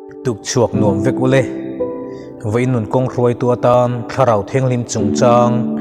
Tuk chhuak nuam vek ule. Vawiin nun kawng hruaitu atan Thlarau Thianghlim chungchang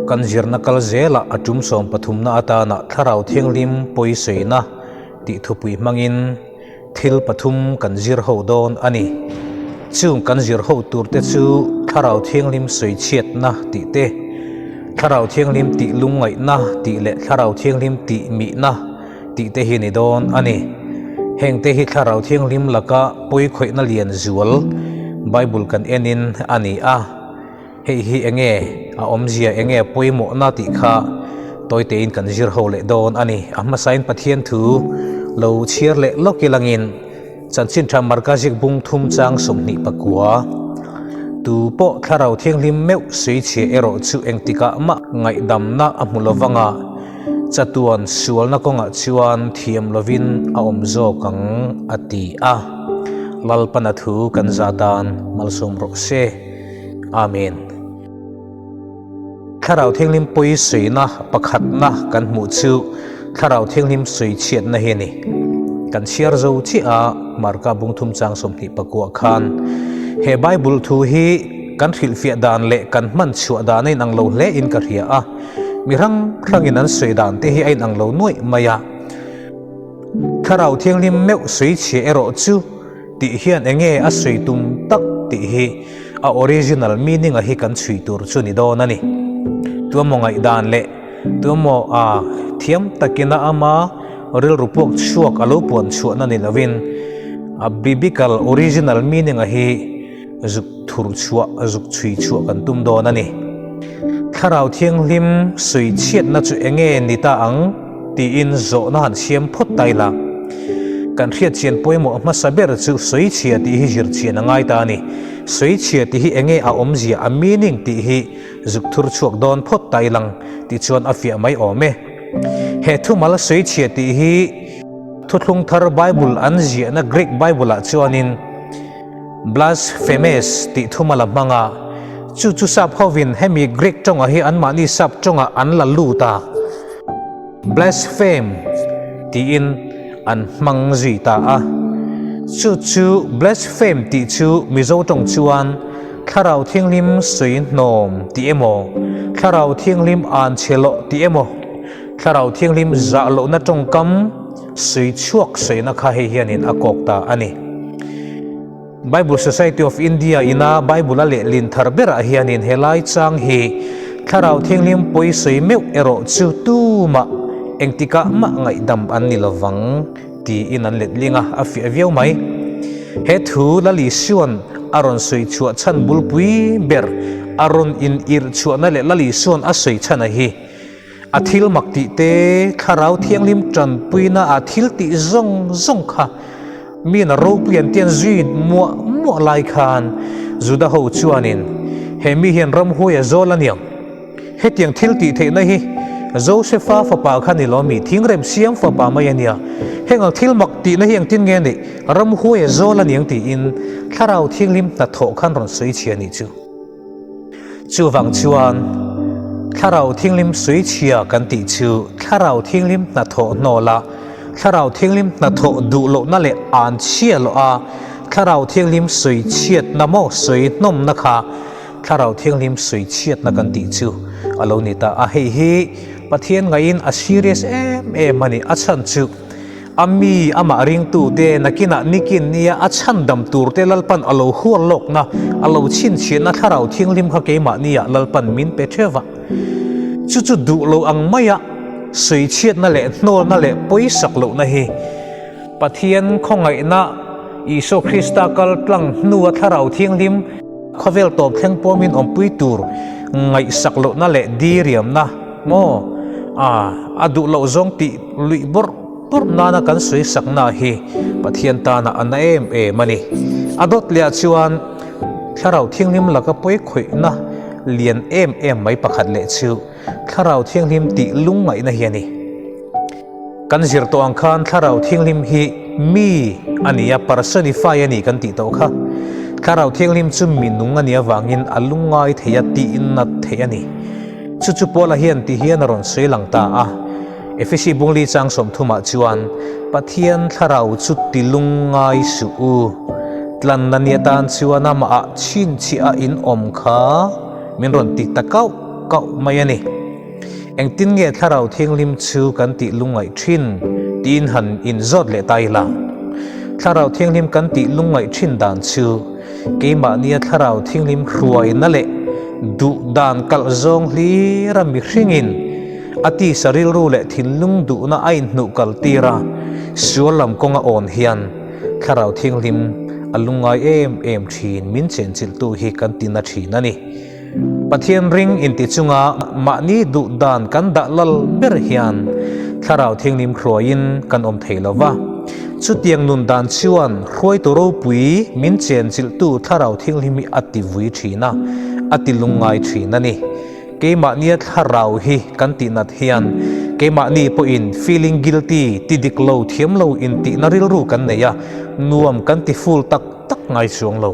kan zirna kal zelah a tum sawmpathumna atana Thlarau Thianghlim pawisawiina tih thupui hmangin thil pathum kan zir ho dawn a ni. Chung kan zir ho turte chu Thlarau Thianghlim sawichhiatna tih te, Thlarau Thianghlim tih lungngaihna tih leh Thlarau Thianghlim tih mihna tih te hi ni dawn a ni. Hengte hi Thlarau Thianghlim laka pawikhawihna lian zual Bible kan enin a ni a. Hei hi enge a awmzia, enge a pawimawhna tih kha tawitein kan zir ho leh dawn a ni. A hmasain Pathian thu lo chhiar leh lawk ilangin Chanchin Tha Markazik bung thum chang 29, Tu pawh Thlarau Thianghlim meuh suichhia erawh chu engtikah mah ngaihdamna a hmu lovang a, chatuan sualna kawngah chuan thiam lovin a awm zawk ang a ti a. Lalpana thu kan za tan malsawm rawh se. Amen. Thlarau Thianghlim pawi suina pakhatna kan hmuh chu Thlarau Thianghlim sui chhiatna hi a ni. Kan chhiar zo chiah a, Marka bung thum chang 29 khan he Bible thu hi kan hrilhfiah dan leh kan hman chhuah dan a inang lo hle in ka hria a, mi hrang hrangin an sawi dan te hi a inang lo nuaih mai a. Thlarau Thianghlim meuh sui chhia erawh chu Tih hian enge a sawi tum tak tih hi a original meaning a hi kan chhui tur chu ni dawn a ni. Tuemaw ngaihdan leh tuemaw a thiam takin a ama rilru puak chhuak a lo puan chhuahna ni lovin a biblical original meaning a hi zuk thur chhuah, zuk chhui chhuah kan tum dawn a ni. Thlarau Thianghlim sawi chhiatna chu enge ni ta ang tiin zawhna han siam phawt ta ila. Kan hriatchian pawimawh hmasa ber chu sawi chhia tih hi zirchian a ngai ta a ni. Sawi chhia tih hi enge a awmzia, a meaning tih hi zuk thur chhuak dawn phawt ta ilang tih chuan a fiah mai awm e. He thumal sawi chhia tih hi Thuthlung Thar Bible an ziahna Greek Bible ah chuanin, Blasphemes tih thum a la hmang a, chu chu sap hovin hemi Greek tawngah hi anmahni sap tawngah an la lut a, blaspheme tiin an hmang zui ta a. Chu chu blaspheme tih chu Mizo tawng chuan Thlarau Thianghlim sawi hnawm tih emaw, Thlarau Thianghlim an chhe loh tih emaw, Thlarau Thianghlim zah lohna tawngkam, Sui chhuak suihna kha hei hianin a kawk ta a ni. Bible Society of India ina Bible a lehlin thar berah hianin helai chang hi Thlarau Thianghlim pawi sawi meuh erawh chu tumah engtikah mah ngaihdam an ni lovang tiin an letling a, a fiah viau mai. He thu Lalisuan a rawn sawi chhuah chhan bulpui ber a rawn in irh chhuahna leh Lalisuan a sawi chhan a hi. A thil mak tih te, Thlarau Thianghlim tanpuina a thil tih zawng zawng kha miin a ropui an tian zui muah muah lai khan Juda ho chuanin he mi hian ramhuai a zawl a niang. Hetiang thil tih theihna hi Josefa fapa kha ni lo mi, thingrem siam fapa mai a nia. Heng ang thil mak tihna hi engtin nge nih, ramhuai a zawl a niang tiin Thlarau Thianghlim hnathawh khan rawn sawi chhia nih chu. Chuvang chuan Thlarau Thianghlim suichhia kan tih chu Thlarau Thianghlim hnathawh hnawla Thlarau Thianghlim hnathawh duh lohna leh an chhia loh a Thlarau Thianghlim suichhiatna maw suihnawmna kha Thlarau Thianghlim suichhiatna kan tih chu a lo ni ta a. Hei hi Pathian ngaihin a serious em em a ni. A chhan chu. A mi amah ringtute nakinah nikin nia a chhandam turte Lalpan a lo hual lawkna, a lo chhinchhiahna Thlarau Thianghlim kha keimahniah Lalpan min pe theuh va. Chu chu duh lo ang maia sawichhiatna leh hnawlna leh pawisak lohna hi Pathian khawngaihna Isua Krista kal tlang hnua Thlarau Thianghlim khawvel tawp thleng pawmin awmpui tur ngaihsak lohna leh diriamna maw a a duh loh zawng tih luih bawrh bawrh nana kan sawi sakna hi Pathian tana a na em em a ni. A dawt leh ah chuan Thlarau Thianghlim laka pawi khawihna lian em em mai pakhat leh chu Thlarau Thianghlim tih lungngaihna hi a ni. Kan zir tawh ang khan Thlarau Thianghlim hi mi a ni a, personify a ni kan tih tawh kha. Thlarau Thianghlim chu mi nung a nih avangin a lungngai thei a, tihnat theih a ni. Chu chu Paula hian ti hian a rawn sawi lang ta a, Efesi bungli chang 30 ah chuan, Pathian Thlarau chu ti lungngai suh u, Tlanna ni atan chuan amah ah chhinchhiah a in awm kha min rawn ti ta kauh kauh mai a ni. Engtin nge Thlarau Thianghlim chu kan tih lungngaih thin tiin han inzawt leh ta ila. Thlarau Thianghlim kan tih lungngaih thin dan chu keimahnia Thlarau Thianghlim hruaina leh duh dan kalh zawng hlira mihringin a tisa rilru leh thinlung duhna a inhnuh kal tir a, sual lam kawnga awn hian Thlarau Thianghlim a lungngai em em thin min chenchilhtu hi kan ti na thin a ni. Pathian ring inti chunga mahni duh dan kan dah lal ber hian Thlarau Thianghlim hruaiin kan awm thei lo va. Chutiang nun dan chuan hruaitu ropui min chenchilhtu Thlarau Thianghlim hi a ti vui thin a, a ti lungngai thin a ni. Keimahnia thlarau hi kan tihnat hian keimahni pawhin feeling guilty, ti dik lo, thiam lo intihna rilru kan nei a, nuam kan ti ful tak tak ngai chuang lo.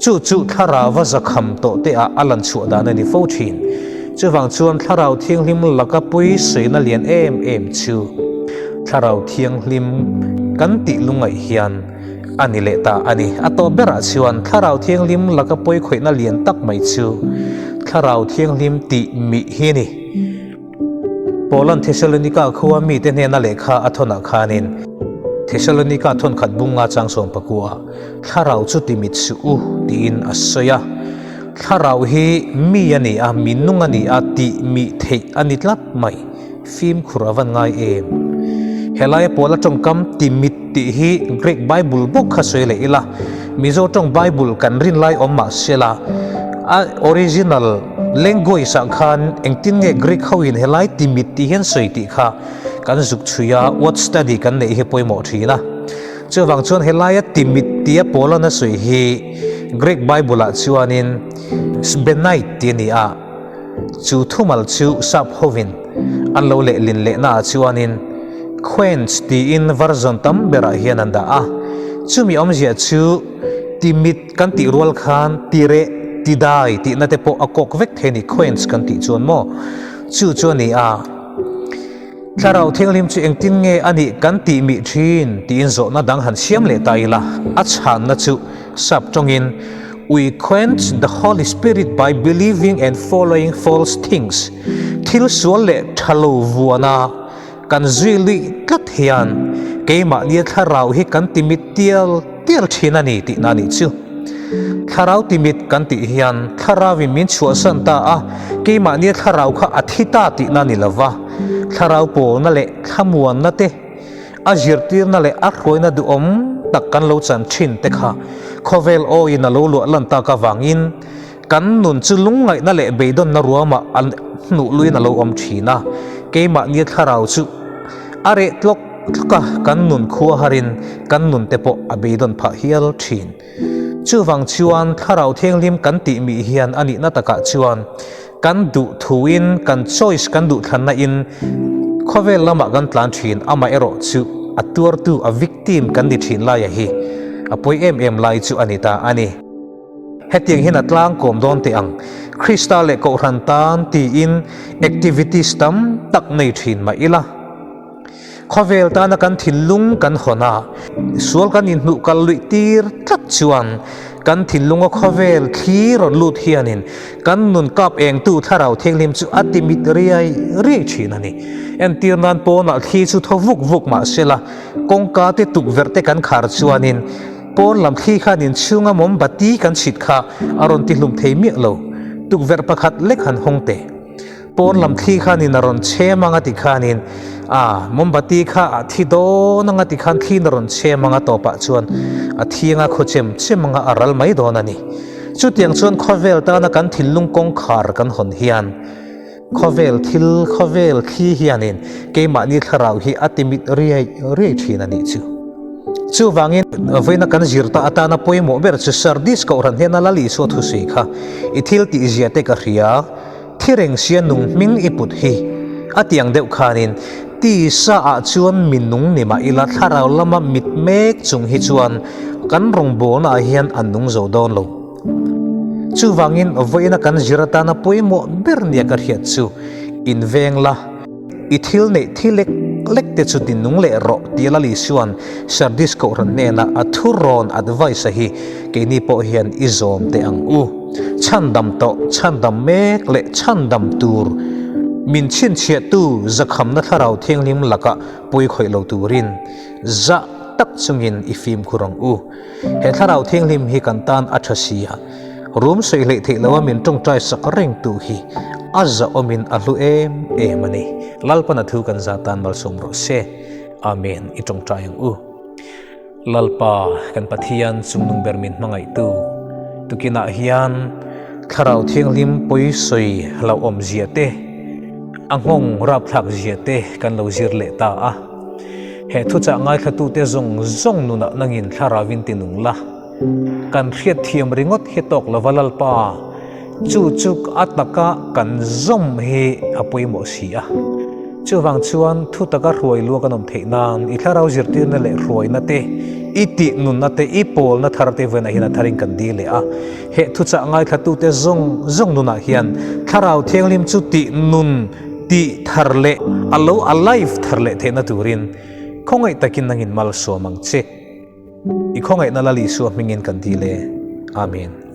Chu chu thlarauva zakham tawh te ah a lan chhuah dan a ni fo thin. Chuvang chuan Thlarau Thianghlim laka pui sawiina lian em em chu Thlarau Thianghlim kan tih lungaih hian a ni leh ta a ni. A tawp berah chuan Thlarau Thianghlim laka pawi khawihna lian tak mai chu Thlarau Thianghlim tih mih hi a ni. Paula'n Thesalonika khua mite hnena lehkha a thawnah khanin, Thesalonika thawnkhat bunga chang 19 Thlarau chu ti mit suh u, tiin a sawi a. Thlarau hi mi a ni a, mi nung a ni a, tih mih theih a ni tlat mai. Fimkhur a van ngai em? Helaia Paula tawngkam ti mit tih hi Greek Bible bawk kha sawi leh ila, Mizo tawng Bible kan rin lai awm mah sela, a original language ah khan engtin nge Greek ho in helai ti mit tih hian sawi tih kha kan zuk chhui a, word study kan neih hi pawimawh thin a. Chuvang chuan helaia ti mit tia Paula'n a sawi hi Greek Bible ah chuanin sbenite tih a ni a, chu thumal chu sap hovin an lo lehlin lehna ah chuanin quench tiin version tam berah hian an dah a. Chumi awmzia chu ti mit kan tih rual khan ti reh, ti dai tihna te pawh a kawk vek thei a ni, quench kan tih chuan maw? Chu chu a ni a. Thlarau Thianghlim chu engtin nge a nih kan tih mih thin tiin zawhna dang han siam leh ta ila, a chhanna chu sap tawngin We quench the Holy Spirit by believing and following false things, thil sual leh tha lo vuana kan zui luih tlat hian keimahnia thlarau hi kan ti mit tial tial thin a ni tihna a nih chu. Thlarau timit kan tih hian thlarauin min chhuahsan ta a, keimahnia thlarau kha a thi ta tihna a ni lo va, thlarau pawlna leh thlamuanna te, a zirtirna leh a hruaina duhawm tak kan lo chan thin te kha khawvel awiin a lo luah lan tak avangin kan nun chu lungngaihna leh beidawnna ruamah a hnuh luiin a lo awm thin a, keimahnia thlarau chu a reh tlawk tlawk a, kan nun khua harin kan nun te pawh a beidawn phah hial thin. Chuvang chuan Thlarau Thianghlim kan tih mih hian a nihna takah chuan kan duh thuin kan choice kan duh thlanna in khawvel lamah kan tlan thin amaherawh chu a tuartu a victim kan ni thin laia hi a pawi em em lai chu a ni ta a ni. Hetiang hian a tlangkawm dawn teh ang. Krista leh Kohhran tan tiin activities tam tak nei thin mah ila. Khawvel tana kan thinlung kan hawn a, sual kan inhnuh kal luih tir tlat chuan kan thinlunga khawvel thli rawn lut hianin kan nun kap engtu Thlarau Thianghlim chu a ti mit riai riai thin a ni. Entir nan pawnah thli chu thaw vuk vuk mah sela, kawngka te tukverh te kan khar chuanin pawn lam thli khan inchhunga mawmbati kan chhit kha a rawn ti hlum thei miah lo. Tukverh pakhat lek han hawng teh. Pawn lam thli khanin a rawn chhem ang a ti khanin a mawmbati kha a thi dawn ang a ti khan thliin a rawn chhem ang a tawpah chuan a thi anga khaw chem chem anga a ral mai dawn a ni. Chutiang chuan khawvel tana kan thinlung kawngkhar kan hawn hian khawvel thil khawvel thli hianin keimahni thlarau hi a ti mit riai riai thin a nih chu. Chuvangin vawiina kan zir ta atana pawimawh ber chu Sardis Kohhran hian a la Isua thusawi kha i thil tihzia te ka hria. Thi reng sia nung hming i put hi a tiang deuh khanin tisa ah chuan mi nung ni mah ila thlarau lama mit mek chung hi chuan kan rawngbawlna ah hian a nung zo dawn lo. Chuvangin vawiina kan zir atana pawimawh ber nia ka hriat chu inveng la, i thil neih thi lek lek te chu ti nung leh rawh tia Lal Isua'n Sardis kohhran hnena a thurawn advice a hi keini pawh hian i zawm teh ang u. Chhandam tawh, chhandam mek leh chhandam tur min chhinchhiahtu zakhamna thlarau thianghlim lakah pawi khawih lo turin zah tak chungin i fimkhur ang u. He thlarau thianghlim hi kan tan a tha si a, rum sawi hleih theih loa min tawngtai sak reng tu hi a zahawmin a hlu em em a ni. Lalpan a thu kan zah tan malsawm rawh se. Amen. I tawngtai ang u. Lalpa kan Pathian chungnung ber min hmangaihtu tukinah hian thlarau thianghlim pawi sawi hlauhawm zia te, a nghawng rapthlak zia te kan lo zir leh ta a. He thuchah ngaithlatute zawng zawng nunah nangin thlarauin ti nung la. Kan hriatthiam ringawt hi tawk lova Lalpa, chu chu a taka kan zawm hi a pawimawh si a. Chuvang chuan thu taka hruai lua kan awm theih nan i thlarau zirtirna leh hruaina te, i tih nunna te, i pawlna thar te vawiinah hian a tharin kan dil leh a. He thuchah ngaithlatute zawng zawng nunah hian thlarau thianghlim chu tih nun, Tih thar leh a lo alive thar leh theihna turin khawngaih takin nangin malsawm ang che. I khawngaihna Lal Isua hmingin kan dil e. Amen.